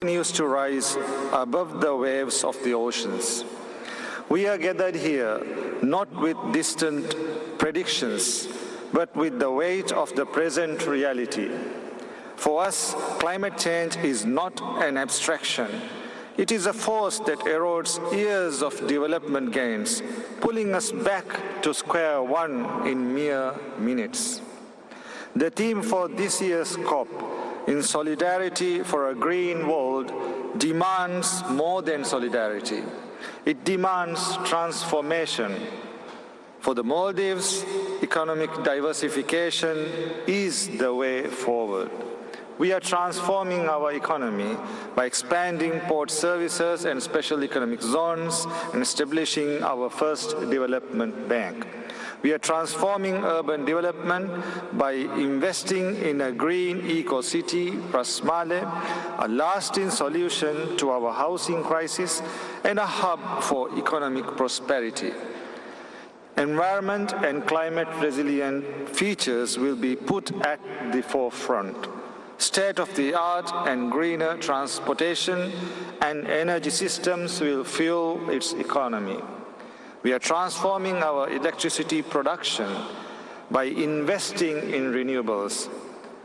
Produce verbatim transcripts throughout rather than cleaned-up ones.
continues to rise above the waves of the oceans. We are gathered here not with distant predictions, but with the weight of the present reality. For us, climate change is not an abstraction. It is a force that erodes years of development gains, pulling us back to square one in mere minutes. The theme for this year's COP, In Solidarity for a Green World, demands more than solidarity. It demands transformation. For the Maldives, economic diversification is the way forward. We are transforming our economy by expanding port services and special economic zones and establishing our first development bank. We are transforming urban development by investing in a green eco-city, Ras Male, a lasting solution to our housing crisis and a hub for economic prosperity. Environment and climate resilient features will be put at the forefront. State-of-the-art and greener transportation and energy systems will fuel its economy. We are transforming our electricity production by investing in renewables.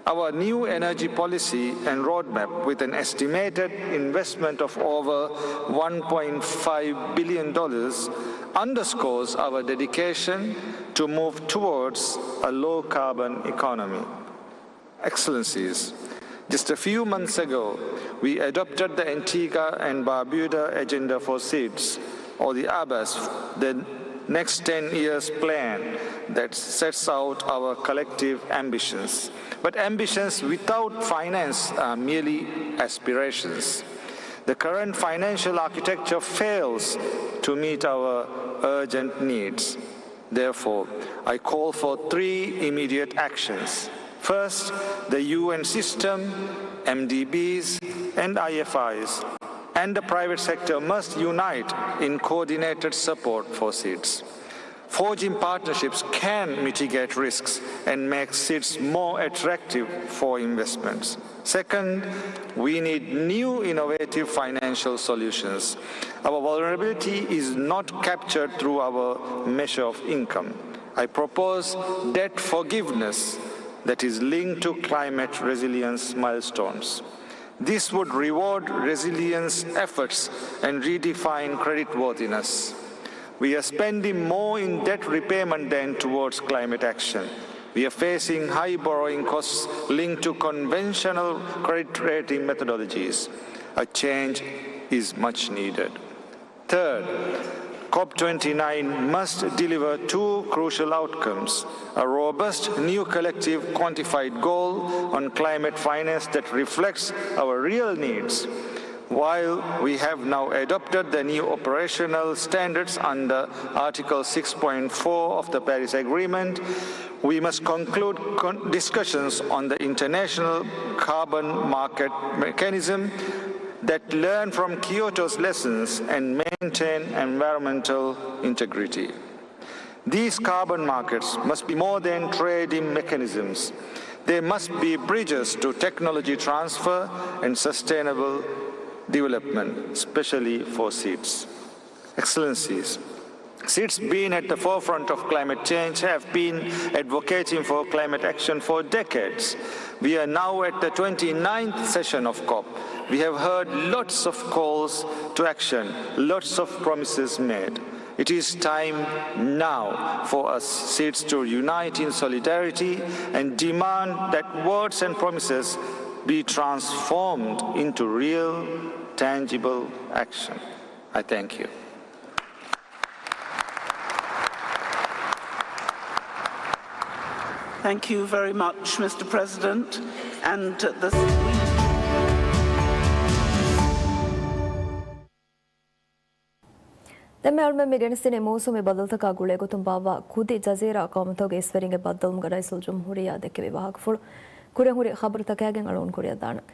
Our new energy policy and roadmap, with an estimated investment of over one point five billion dollars, underscores our dedication to move towards a low-carbon economy. Excellencies, just a few months ago, we adopted the Antigua and Barbuda Agenda for Seeds, or the ABAS, the next ten years plan that sets out our collective ambitions. But ambitions without finance are merely aspirations. The current financial architecture fails to meet our urgent needs. Therefore, I call for three immediate actions. First, the U N system, M D Bs, and I F Is, and the private sector must unite in coordinated support for seeds. Forging partnerships can mitigate risks and make seeds more attractive for investments. Second, we need new innovative financial solutions. Our vulnerability is not captured through our measure of income. I propose debt forgiveness that is linked to climate resilience milestones. This would reward resilience efforts and redefine creditworthiness. We are spending more in debt repayment than towards climate action. We are facing high borrowing costs linked to conventional credit rating methodologies. A change is much needed. Third, COP twenty-nine must deliver two crucial outcomes: a robust new collective quantified goal on climate finance that reflects our real needs. While we have now adopted the new operational standards under Article six point four of the Paris Agreement, we must conclude con- discussions on the international carbon market mechanism that learn from Kyoto's lessons and maintain environmental integrity. These carbon markets must be more than trading mechanisms. They must be bridges to technology transfer and sustainable development, especially for seeds. Excellencies, seeds being at the forefront of climate change have been advocating for climate action for decades. We are now at the twenty-ninth session of COP. We have heard lots of calls to action, lots of promises made. It is time now for us seeds to unite in solidarity and demand that words and promises be transformed into real, tangible action. I thank you. Thank you very much, Mister President. And this ދެންމެ އަޅުމެން މި ގެނެސްދިނީ މޫސުމީ ބަދަލުތަކާ ގުޅޭގޮތުން ބާއްވާ ކުދި ޖަޒީރާ ޤައުމުތަކުގެ އިސްވެރިންގެ ބައްދަލުވުމުގެ ރައީސުލްޖުމްހޫރިއްޔާ ދެއްކެވި ވާހަކަފުޅު. ކުރިން ހުރި ޚަބަރުތަކާގެން އަޅުގަނޑު ކުރިއަށް ދާނަން.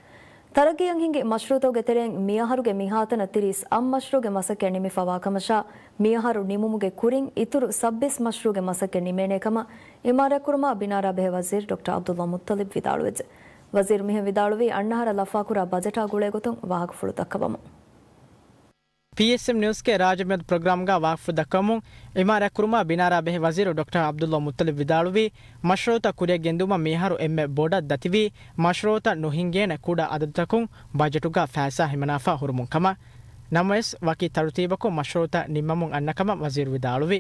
ތަރައްގީއަށް ހިންގި މަޝްރޫޢުތަކުގެ ތެރެއިން މިއަހަރުގެ މިހާތަނަށް ތިރީސް އަށް މަޝްރޫޢުގެ މަސައްކަތް ނިމިފަވާ ކަމަށާ، މިއަހަރު ނިމުމުގެ ކުރިން އިތުރު ސައްބީސް މަޝްރޫޢުގެ މަސައްކަތް ނިމޭނޭ ކަމަށް އިމާރާތްކުރުމާ ބިނާރާ ބެހޭ ވަޒީރު ޑޮކްޓަރ ޢަބްދުﷲ މުއްޠަލިބް ވިދާޅުވެއްޖެ. ވަޒީރު މިހެން ވިދާޅުވީ، އަންނަ އަހަރަށް ލަފާކުރާ ބަޖެޓާ ގުޅޭގޮތުން ވާހަކަފުޅު ދައްކަވަމުން. ޕީއެސްއެމް ނިއުސްގެ ރާޖެމެދު ޕްރޮގްރާމްގަ ވާހަކަފުޅު ދައްކަވަމުން، އިމާރާތްކުރުމަށް ބިނާރާ ބެހޭ ވަޒީރު ޑޮކްޓަރ ޢަބްދުﷲ މުއްޠަލިބް ވިދާޅުވީ، މަޝްރޫޢުތައް ކުރިއަށް ގެންދިއުމަށް މިއަހަރު އެންމެ ބޮޑަށް ދަތިވީ، މަޝްރޫޢުތައް ނުހިންގޭނެ ކުޑަ އަދަދުތަކުން ބަޖެޓުގަ ފައިސާ ހިމަނާފަ ހުރުމުން ކަމަށް. ނަމަވެސް، ވަކި ތަރުތީބަކުން މަޝްރޫޢުތައް ނިންމަމުން އަންނަ ކަމަށް ވަޒީރު ވިދާޅުވި.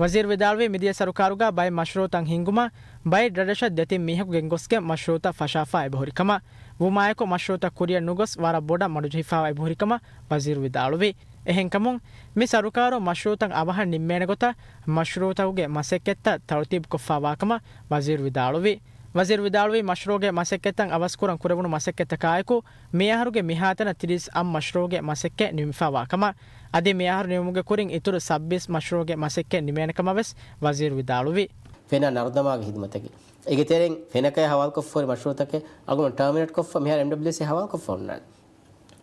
ވަޒީރު ވިދާޅުވީ، މިދިޔަ ސަރުކާރުގަ ބައެއް މަޝްރޫޢުތައް ހިންގުމަށް ބައެއް ރަށްރަށަށް ދެތިން މީހަކު ގެންގޮސްގެން މަޝްރޫޢުތައް ފަށާފަ އެބަހުރި ކަމަށް. ވުމާއެކު، މަޝްރޫޢުތައް ކުރިއަށް ނުގޮސް ވަރަށް ބޮޑަށް މަޑުޖެހިފައި އެބަހުރި ކަމަށް ވަޒީރު ވިދާޅުވި. އެހެންކަމުން، މި ސަރުކާރު މަޝްރޫޢުތައް އަވަހަށް ނިންމޭނެ ގޮތަށް މަޝްރޫޢުތަކުގެ މަސައްކަތްތައް ތަރުތީބުކޮށްފައިވާ ކަމަށް ވަޒީރު ވިދާޅުވި. ވަޒީރު ވިދާޅުވީ، މަޝްރޫޢުގެ މަސައްކަތްތައް އަވަސްކުރަން ކުރެވުނު މަސައްކަތްތަކާއެކު، މިއަހަރުގެ މިހާތަނަށް ތިރީސް އަށް މަޝްރޫޢުގެ މަސައްކަތް ނިމިފައިވާ ކަމަށް. އަދި މިއަހަރު ނިމުމުގެ ކުރިން އިތުރު ސައްބީސް މަޝްރޫޢުގެ މަސައްކަތް ނިމޭނެ ކަމަށް ވެސް ވަޒީރު ވިދާޅުވި. ފެނާ ނަރުދަމާގެ ޚިދުމަތަކީ، އޭގެ ތެރެއިން ފެނަކައި ހަވާލުކޮށްފަހުރި މަޝްރޫޢުތަކެއް އަޅުގަނޑު ޓާމިނޭޓް ކޮށްފަ މިހާރު އެމްޑަބްލިއުސީ ހަވާލުކޮށްފަ އޮންނާނެ.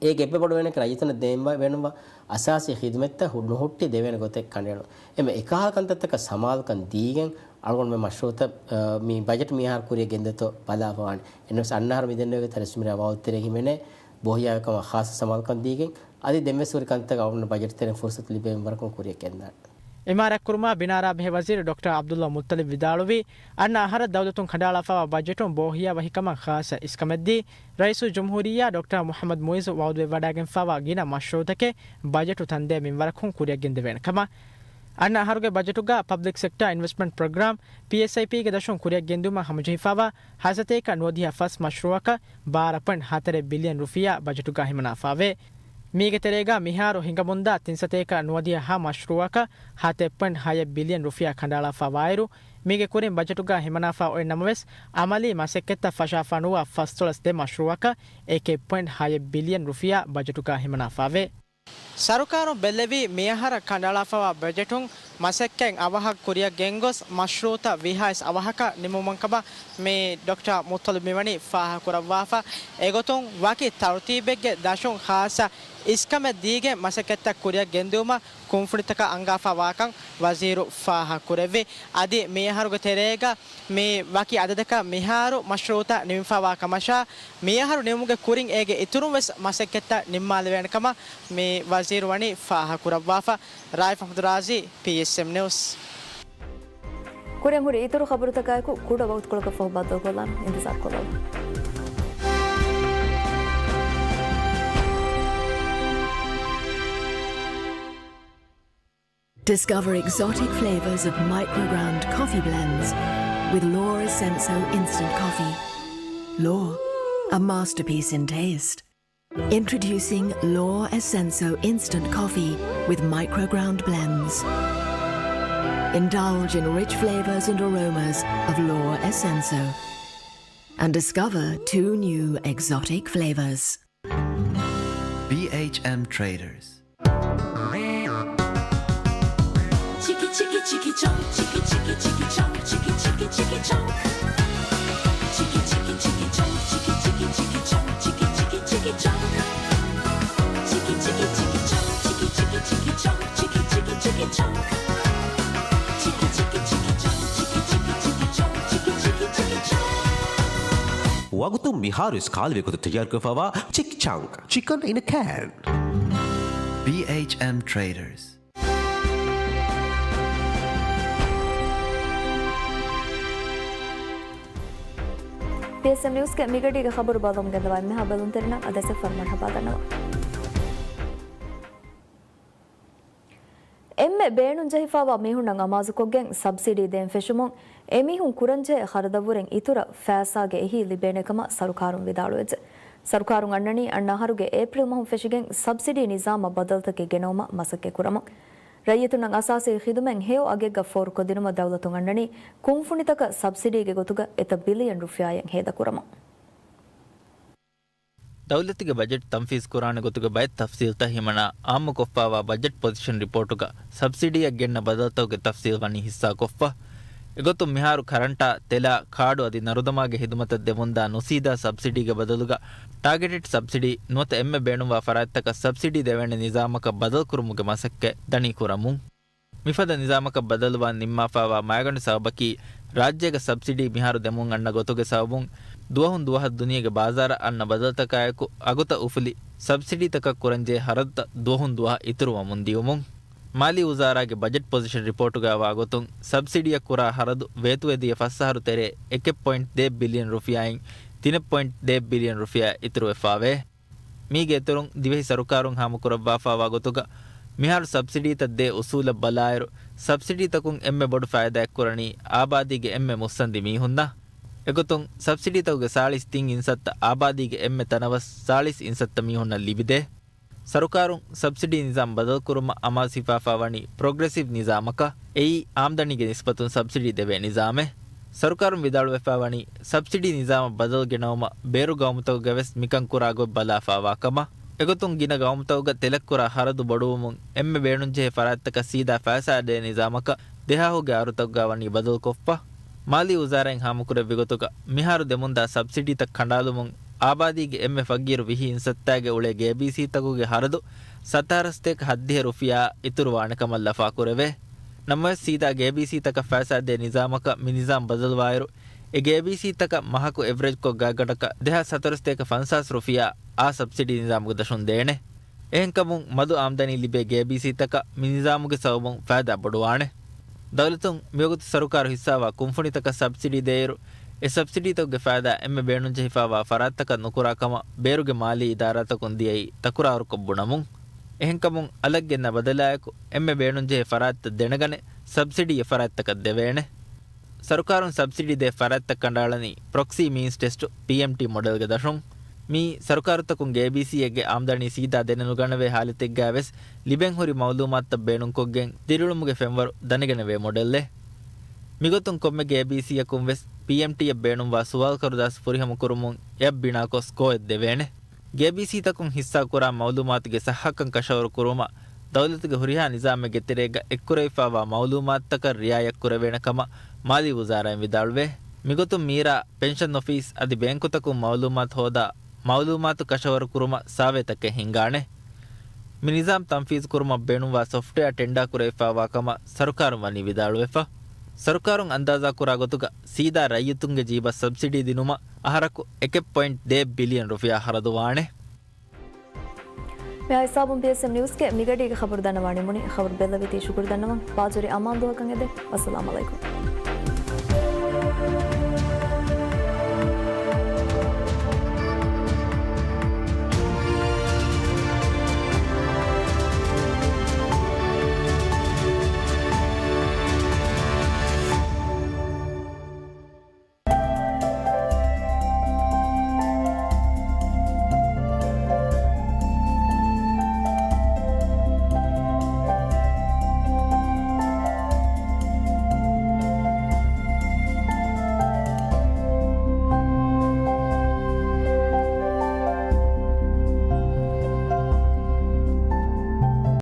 އޭގެ އެއްވެ ބޮޑު ވޭނަކަށް ރައްޔިތުންނަށް ދޭންވާ ބޭނުންވާ އަސާސީ ޚިދުމަތްތައް ހު-، ނުހުއްޓި ދެވޭނެ ގޮތެއް ކަނޑައެޅުން. އެމެ އެކަހަލަ ކަންތައްތަކަށް ސަމާލުކަން ދީގެން އަޅުގަނޑުމެން މަޝްރޫޢުތައް، އަ، މި ބަޖެޓް މިހާރު ކުރިއަށް ގެންދޭތޯ ބަލާފަވާނެ. އެންވެސް އަންނަ އަހަރު މިދެންނެވި ގޮތަށް ރައީސުލްޖުމްހޫރިއްޔާ ވާވަތު ތެރެއިން ހިމެނޭ ބޯހިޔާވިކަމަށް ޚާއްސަ ސަމާލުކަން ދީގެން، އަދި ދެންވެސް ހުރި ކަންތައް އަޅުގަނޑު ބަޖެޓް ތެރެއިން ފުރުސަތު ލިބޭ ވަރަކުން ކުރިއަށް ގެންދާނެ. އިމާރާތްކުރުމާ ބިނާރާ ބެހޭ ވަޒީރު ޑޮކްޓަރ ޢަބްދުﷲ މުއްޠަލިބް ވިދާޅުވީ، އަންނަ އަހަރަށް ދައުލަތުން ކަނޑައަޅާފައިވާ ބަޖެޓުން ބޯހިޔާވަހި ކަމަށް ޚާއްޞަ އިސްކަމެއްދީ، ރައީސުލްޖުމްހޫރިއްޔާ ޑޮކްޓަރ މުޙައްމަދު މުޢިއްޒު ވަޢުދުވެވަޑައިގެންފައިވާ ގިނަ މަޝްރޫޢުތަކެއް ބަޖެޓު ތަންދޭ މިންވަރަކުން ކުރިއަށް ގެންދެވޭނެ ކަމަށް. އަންނަ އަހަރުގެ ބަޖެޓުގަ ޕަބްލިކް ސެކްޓާ އިންވެސްޓްމަންޓް ޕްރޮގްރާމް، ޕީއެސްއައިޕީގެ ދަށުން ކުރިއަށް ގެންދިއުމަށް ހަމަޖެހިފައިވާ ހަސަތޭކަ ނުވަދިހަ ފަސް މަޝްރޫޢަކަށް ބާރަ ޕޮއިންޓް ހަތަރެއް ބިލިއަން ރުފިޔާ ބަޖެޓުގަ ހިމަނާފަވޭ. މީގެ ތެރޭގަ މިހާރު ހިނގަމުންދާ ތިން ސަތޭކަ ނުވަދިހަ ހަ މަޝްރޫޢަކަށް ހަތެއް ޕޮއިންޓް ހައެއް ބިލިއަން ރުފިޔާ ކަނޑައަޅާފަ ވާއިރު، މީގެ ކުރިން ބަޖެޓުގަ ހިމަނާފަ އޮތް ނަމަވެސް، އަމަލީ މަސައްކަތްތައް ފަށާފަ ނުވާ ފަސްދޮޅަސް ދެ މަޝްރޫޢަކަށް އެކެއް ޕޮއިންޓް ހައެއް ބިލިއަން ރުފިޔާ ބަޖެޓުގަ ހިމަނާފަވޭ. ސަރުކާރުން ބެއްލެވީ މިއަހަރަށް ކަނޑައަޅާފައިވާ ބަޖެޓުން މަސައްކަތް އަވަހަށް ކުރިއަށް ގެންގޮސް މަޝްރޫޢުތައް ވީހާވެސް އަވަހަކަށް ނިމުމުން ކަމަށް މި ޑޮކްޓަރ މުއްޠަލިބް މިވަނީ ފާހަގަކުރައްވާފަ. އެގޮތުން ވަކި ތަރުތީބެއްގެ ދަށުން ޚާއްޞަ އިސްކަމެއް ދީގެން މަސައްކަތްތައް ކުރިއަށް ގެންދިއުމަށް ކުންފުނިތަކަށް އަންގާފަ ވާކަން ވަޒީރު ފާހަގަކުރެއްވި. އަދި މިއަހަރުގެ ތެރޭގަ މި ވަކި އަދަދަކަށް މިހާރު މަޝްރޫޢުތައް ނިމިފައިވާ ކަމަށާ، މިއަހަރު ނިމުމުގެ ކުރިން އޭގެ އިތުރުން ވެސް މަސައްކަތްތައް ނިންމާލެވޭނެ ކަމަށް މި ވަޒީރު ވަނީ ފާހަގަކުރައްވާފަ. ރާއިފް އަޙްމަދު ރާޒީ، ޕީއެސްއެމް ނިއުސް. ކުރިން ހުރި އިތުރު ޚަބަރުތަކާއެކު ކުޑަ ވަގުތުކޮޅަކަށް ފަހު ބައްދަލުކޮށްލާނަން. އިންތިޒާރުކޮށްލައި. Discover exotic flavors of microground coffee blends with L'OR Essenso Instant Coffee. L'OR, a masterpiece in taste. Introducing L'OR Essenso Instant Coffee with microground blends. Indulge in rich flavors and aromas of L'OR Essenso and discover two new exotic flavors. B H M Traders. ވަގުތުން މިހާރު ވެސް ކާލެވޭ ގޮތަށް ތައްޔާރުކޮށްފައިވާ ޗިކި ޗަންކް. Chicken in a can. B H M Traders. ޕީއެސްއެމް ނިއުސްގެ މިގަޑީގެ ޚަބަރު ބައްލަވަމުން ގެންދަވާ އެންމެހާ ބެލުންތެރިންނަށް އަދިވެސް އެއްފަހަރު މަރުޙަބާ ދަންނަވަން. އެންމެ ބޭނުން ޖެހިފައިވާ މީހުންނަށް އަމާޒުކޮށްގެން ސަބްސިޑީ ދޭން ފެށުމުން އެމީހުން ކުރަންޖެހޭ ޚަރަދަށްވުރެން އިތުރަށް ފައިސާގެ އެހީ ލިބޭނެ ކަމަށް ސަރުކާރުން ވިދާޅުވެއްޖެ. ސަރުކާރުން އަންނަނީ އަންނަ އަހަރުގެ އޭޕްރިލް މަހުން ފެށިގެން ސަބްސިޑީ ނިޒާމަށް ބަދަލުތަކެއް ގެނައުމަށް މަސައްކަތް ކުރަމުން. ރައްޔިތުންނަށް އަސާސީ ޚިދުމަތް ހެޔޮ އަގެއްގަ ފޯރުކޮށްދިނުމަށް ދައުލަތުން އަންނަނީ ކުންފުނިތަކަށް ސަބްސިޑީގެ ގޮތުގަ އެތައް ބިލިއަން ރުފިޔާއެއް ހޭދަކުރަމުން. ދައުލަތުގެ ބަޖެޓް ތަންފީޒުކުރާނެ ގޮތުގެ ބައެއް ތަފްސީލްތައް ހިމަނާ، އާއްމުކޮށްފައިވާ ބަޖެޓް ޕޮޒިޝަން ރިޕޯޓުގަ ސަބްސިޑީއަށް ގެންނަ ބަދަލުތަކުގެ ތަފްސީލް ވަނީ ހިއްސާކޮށްފަ. އެގޮތުން މިހާރު ކަރަންޓާ، ތެލާ، ކާޑު އަދި ނަރުދަމާގެ ހިދުމަތަށް ދެމުންދާ ނުސީދާ ސަބްސިޑީގެ ބަދަލުގަ ޓާގެޓެޑް ސަބްސިޑީ ނުވަތަ އެންމެ ބޭނުންވާ ފަރާތްތަކަށް ސަބްސިޑީ ދެވޭނެ ނިޒާމަކަށް ބަދަލުކުރުމުގެ މަސައްކަތް ދަނީ ކުރަމުން. މިފަދަ ނިޒާމަކަށް ބަދަލުވާން ނިންމާފައިވާ މައިގަނޑު ސަބަބަކީ، ރާއްޖޭގަ ސަބްސިޑީ މިހާރު ދެމުން އަންނަ ގޮތުގެ ސަބަބުން، ދުވަހުން ދުވަހަށް ދުނިޔޭގެ ބާޒާރަށް އަންނަ ބަދަލުތަކާއެކު އަގުތައް އުފުލި، ސަބްސިޑީތަކަށް ކުރަންޖެހޭ ހަރަދުތައް ދުވަހުން ދުވަހަށް އިތުރުވަމުން ދިޔުމުން. މާލީ ވުޒާރާގެ ބަޖެޓް ޕޮޒިޝަން ރިޕޯޓުގައިވާ ގޮތުން، ސަބްސިޑީއަށް ކުރާ ހަރަދު ވޭތުވެދިޔަ ފަސް އަހަރު ތެރޭ އެކެއް ޕޮއިންޓް ދޭއް ބިލިއަން ރުފިޔާއިން ތިނެއް ޕޮއިންޓް ދޭއް ބިލިއަން ރުފިޔާ އިތުރުވެފާވޭ. މީގެ އިތުރުން، ދިވެހި ސަރުކާރުން ހާމަކުރައްވާފާވާ ގޮތުގަ، މިހާރު ސަބްސިޑީތައް ދޭ އުސޫލަށް ބަލާއިރު، ސަބްސިޑީތަކުން އެންމެ ބޮޑު ފައިދާއެއްކުރަނީ އާބާދީގެ އެންމެ މުއްސަނދި މީހުންނަށް. އެގޮތުން، ސަބްސިޑީތަކުގެ ސާޅީސް ތިން އިންސައްތަ އާބާދީގެ އެންމެ ތަނަވަސް ސާޅީސް އިންސައްތަ މީހުންނަށް ލިބިދޭ. ސަރުކާރުން ސަބްސިޑީ ނިޒާމް ބަދަލުކުރުމަށް އަމާޒު ހިފާފާ ވަނީ ޕްރޮގްރެސިވް ނިޒާމަކަށް. އެއީ، އާމްދަނީގެ ނިސްބަތުން ސަބްސިޑީ ދެވޭ ނިޒާމެއް. ސަރުކާރުން ވިދާޅުވެފާ ވަނީ، ސަބްސިޑީ ނިޒާމަށް ބަދަލު ގެނައުމަށް ބޭރު ގައުމުތަކުގަވެސް މިކަން ކުރާ ގޮތް ބަލާފާވާ ކަމަށް. އެގޮތުން ގިނަ ގައުމުތަކުގަ ތެލަށް ކުރާ ހަރަދު ބޮޑުވުމުން އެންމެ ބޭނުންޖެހޭ ފަރާތްތަކަށް ސީދާ ފައިސާ ދޭ ނިޒާމަކަށް ދެހާހުގެ އަހަރުތަކުގަ ވަނީ ބަދަލުކޮށްފަ. މާލީ ވުޒާރާއިން ހާމަކުރެއްވި ގޮތުގަ، މިހާރު ދެމުންދާ ސަބްސިޑީތައް ކަނޑާލުމުން އާބާދީގެ އެންމެ ފަގީރު ވިހި އިންސައްތާގެ އުޅޭ ގޭބީސީތަކުގެ ހަރަދު ސަތާރަ ސަތޭކަ ހަތްދިހަ ރުފިޔާ އިތުރުވާނެ ކަމަށް ލަފާކުރެވޭ. ނަމަވެސް، ސީދާ ގޭބީސީތަކަށް ފައިސާ ދޭ ނިޒާމަކަށް މި ނިޒާމް ބަދަލުވާއިރު، އެ ގޭބީސީތަކަށް މަހަކު އެވްރެޖްކޮށް ގާތްގަނޑަކަށް ދެހާސް ހަތަރު ސަތޭކަ ފަންސާސް ރުފިޔާ އާ ސަބްސިޑީ ނިޒާމުގެ ދަށުން ދޭނެ. އެހެންކަމުން، މަދު އާމްދަނީ ލިބޭ ގޭބީސީތަކަށް މި ނިޒާމުގެ ސަބަބުން ފައިދާ ބޮޑުވާނެ. ދައުލަތުން މިވަގުތު ސަރުކާރު ހިއްސާވާ ކުންފުނިތަކަށް ސަބްސިޑީ ދޭއިރު، އެ ސަބްސިޑީތަކުގެ ފައިދާ އެންމެ ބޭނުންޖެހިފާވާ ފަރާތްތަކަށް ނުކުރާ ކަމަށް ބޭރުގެ މާލީ އިދާރާތަކުން ދިޔައީ ތަކުރާރުކޮށް ބުނަމުން. އެހެންކަމުން، އަލަށް ގެންނަ ބަދަލާއެކު، އެންމެ ބޭނުންޖެހޭ ފަރާތްތައް ދެނެގަނެ، ސަބްސިޑީ އެ ފަރާތްތަކަށް ދެވޭނެ. ސަރުކާރުން ސަބްސިޑީ ދޭ ފަރާތްތައް ކަނޑައަޅަނީ ޕްރޮކްސީ މީންސް ޓެސްޓް، ޕީއެމްޓީ، މޮޑެލްގެ ދަށުން. މީ ސަރުކާރުތަކުން ގޭބީސީއެއްގެ އާމްދަނީ ސީދާ ދެނެނުގަނެވޭ ހާލަތެއްގައި ވެސް ލިބެން ހުރި މައުލޫމާތުތައް ބޭނުންކޮށްގެން ދިރިއުޅުމުގެ ފެންވަރު ދަނެގަނެވޭ މޮޑެލެއް. މިގޮތުން ކޮންމެ ގޭބީސީއަކުން ވެސް ޕީއެމްޓީއަށް ބޭނުންވާ ސުވާލުކަރުދާސް ފުރިހަމަ ކުރުމުން އެއަށް ބިނާކޮށް ސްކޯއެއް ދެވޭނެ. ގޭބީސީތަކުން ހިއްސާކުރާ މައުލޫމާތުގެ ޞައްޙަކަން ކަށަވަރު ކުރުމަށް ދައުލަތުގެ ހުރިހާ ނިޒާމެއްގެ ތެރޭގަ އެއްކުރެވިފާވާ މައުލޫމާތުތަކަށް ރިއާޔަތްކުރެވޭނެ ކަމަށް މާލީ ވުޒާރާއިން ވިދާޅުވޭ. މިގޮތުން މީރާ، ޕެންޝަން އޮފީސް އަދި ބޭންކުތަކުން މައުލޫމާތު ހޯދާ، މައުލޫމާތު ކަށަވަރު ކުރުމަށް ސާވޭތަކެއް ހިންގާނެ. މި ނިޒާމް ތަންފީޒު ކުރުމަށް ބޭނުންވާ ސޮފްޓްވެއާ ޓެންޑާ ކުރެވިފާވާ ކަމަށް ސަރުކާރުން ވަނީ ވިދާޅުވެފަ. ސަރުކާރުން އަންދާޒާ ކުރާ ގޮތުގަ ސީދާ ރައްޔިތުންގެ ޖީބަށް ސަބްސިޑީ ދިނުމަށް އަހަރަކު އެކެއް ޕޮއިންޓް ދޭއް ބިލިއަން ރުފިޔާ ހަރަދުވާނެ. މިހާ ހިސާބުން ބީއެސްއެމް ނިއުސްގެ މިގަޑީގެ ޚަބަރު ދަންނަވާނީ މުނި. ޚަބަރު ބެއްލެވިތީ ޝުކުރު ދަންނަވަން. ބާޒުރި އަމާން ދުވަހަކަށް އެދެން. އައްސަލާމު ޢަލައިކުމް.